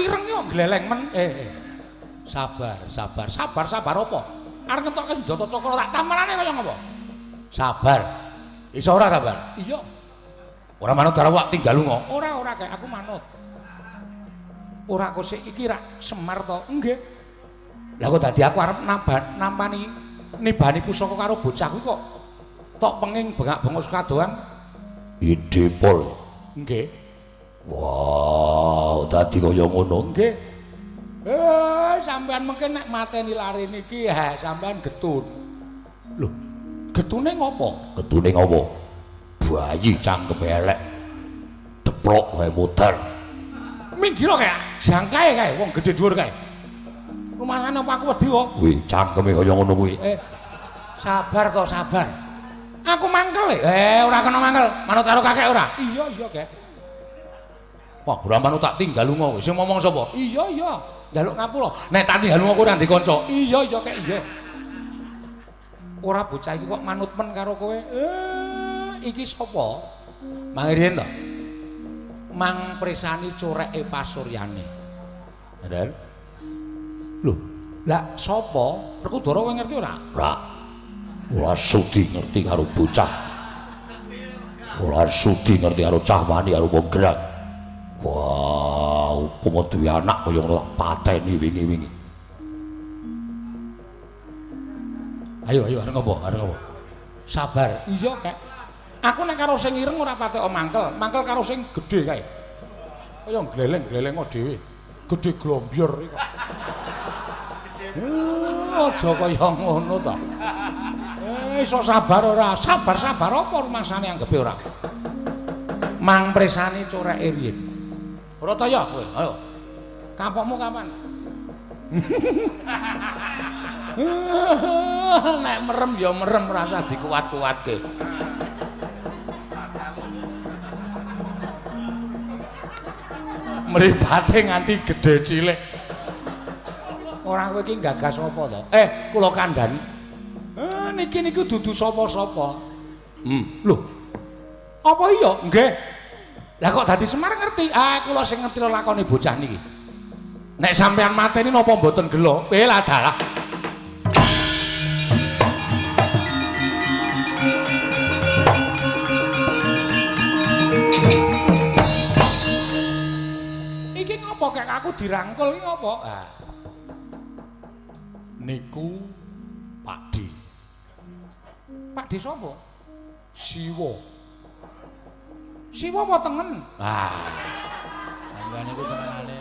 ireng yo gleleng men. Sabar, sabar, sabar, sabar apa? Arep ngetokke senjata cakra tak tamarane kaya ngopo? Sabar. Iso ora sabar? Iya. Ora manut karo awak tinggal lunga. Ora, ora kae aku manut. Ora kok sik iki rak Semar to? Nggih. Lah kok dadi aku arep nampani nibani pusaka karo bocah kuwi kok tok penging bengak-bengok sekadoan. Ide pol. Nggih. Wah, dadi kaya ngono. Nggih. Sampean mungkin nek mateni lare niki, ha sampean getun. Lho, getune ngopo? Getune ngopo? Bayi cangkeme elek. Deplok wae modar. Minggir kae, jangkae kae wong gedhe dhuwur kae. Rumasane apa aku wedi kok? Kuwi cangkeme kaya ngono kuwi. Sabar to, sabar. Aku mangkel. Ora kena mangkel. Manut karo kakek ora? Iya, iya, Kek. Wah, ora manut tak tinggal lunga. Sing ngomong sapa? Iya, iya. Njaluk ngapura. Nek tak tinggal lunga aku ora ndek kanca. Iya, iya, Kek, iya. Ora bocah iki kok manut men karo kowe. Iki sapa? Mang riyen to. Mang presani coreke pasuryane. Bener. Lho, lah sapa? Werkudara kowe ngerti ora? Ora. Ora sudi ngerti karo bocah. Ora sudi ngerti karo cah wani karo wong gerak. Wah, upama duwe anak kaya ngono tak pateni wingi-wingi. Ayo, ayo arep ngopo? Arep ngopo? Sabar. Iya, Kek. Aku nek karo sing ireng ora patek mangkel, mangkel karo sing gedhe kae. Kaya gleleng-gleleng dhewe. Gedhe glombyor iki kok. Aja kaya ngono to. Iso sabar ora? Sabar-sabar apa rumasane anggepe ora? Mang presani coreke riyen. Ora ta ya kowe? Ayo. Kapokmu kapan? Nek merem ya merem rasa dikuat-kuatke. Mripate nganti gedhe cilik. Ora kowe iki gagas apa to? Kula kandhani. Niki niku dudu sapa-sapa. Lho. Apa iya? Nggih. Lah kok dadi Semar ngerti? Ah, kula sing ngerti lakone bocah niki. Nek sampean mateni napa mboten gelo? Lah dalah. Iki ngopo kek aku dirangkul iki ngopo? Ah. Niku Pakde. Pakde sapa? Siwa. Siwa apa tengen? Ah. Sampeyan niku senengane